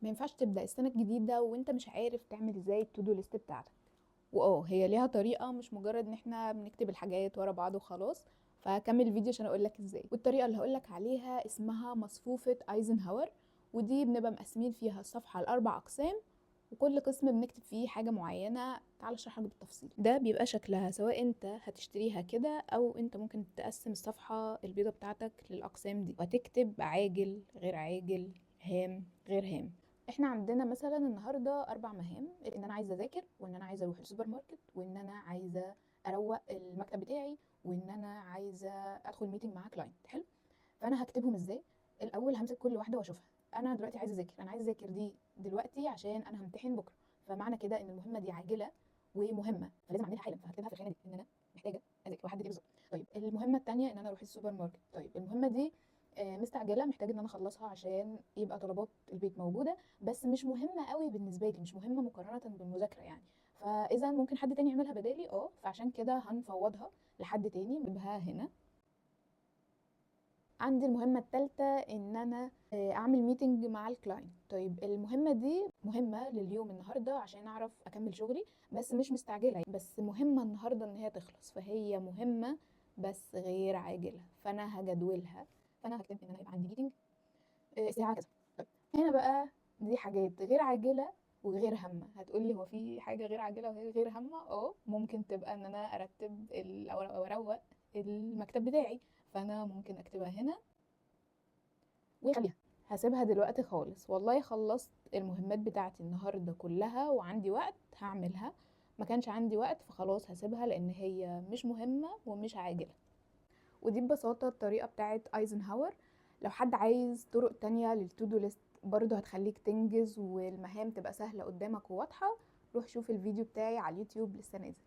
ما ينفعش تبدأ السنة الجديدة وانت مش عارف تعمل ازاي ال to do list بتاعتك. واه هي ليها طريقة، مش مجرد ان احنا بنكتب الحاجات ورا بعض وخلاص. فكمل الفيديو عشان اقولك ازاي. والطريقة اللي هقولك عليها اسمها مصفوفة ايزنهاور، ودي بنبقى مقسمين فيها الصفحة لأربع أقسام، وكل قسم بنكتب فيه حاجة معينة. تعال اشرحلك بالتفصيل. ده بيبقى شكلها سواء انت هتشتريها كده او انت ممكن تقسم الصفحة البيضة بتاعتك للأقسام دي، وهتكتب عاجل، غير عاجل، هام، غير هام. احنا عندنا مثلا النهارده 4 مهام، ان انا عايزه اذاكر، وان انا عايزه اروح السوبر ماركت، وان انا عايزه اروق المكتب بتاعي، وان انا عايزه ادخل meeting مع client. حلو. فانا هكتبهم ازاي؟ الاول همسك كل واحدة واشوفها. انا دلوقتي عايزه اذاكر، انا عايزه اذاكر دي دلوقتي عشان انا همتحن بكره، فمعنى كده ان المهمة دي عاجله ومهمة فلازم اعملها حالا، فهكتبها في الخانة دي ان انا محتاجه اذاكر واحدد ايه بالظبط. طيب المهمة الثانية ان انا اروح السوبر ماركت. طيب المهمة دي مستعجلة، محتاج ان انا اخلصها عشان يبقى طلبات البيت موجودة، بس مش مهمة قوي بالنسبة لي، مش مهمة مقارنة بالمذاكره يعني، فاذا ممكن حد تاني يعملها بدالي. فعشان كده هنفوضها لحد تاني، نجيبها هنا. عندي المهمة الثالثة ان انا اعمل meeting مع ال client. طيب المهمة دي مهمة لليوم النهارده عشان اعرف اكمل شغلي، بس مش مستعجلة، بس مهمة النهارده ان هي تخلص، فهي مهمة بس غير عاجله، فانا هجدولها. فانا هكتب ان انا يبقى عندي meeting الساعة كذا. طيب هنا بقى دي حاجات غير عاجله وغير هامة. هتقولي هو في حاجة غير عاجله وغير هامة؟ ممكن تبقى ان انا ارتب او اروق المكتب بتاعي، فانا ممكن اكتبها هنا واخليها. هسيبها دلوقتي خالص. والله خلصت المهمات بتاعتي النهارده كلها وعندي وقت هعملها، ما كانش عندي وقت فخلاص هسيبها لان هي مش مهمة ومش عاجله. ودي ببساطة الطريقة بتاعت ايزنهاور. لو حد عايز طرق تانية لل to do list برضه هتخليك تنجز والمهام تبقى سهلة قدامك وواضحة، روح شوف الفيديو بتاعي على اليوتيوب لسه نازل.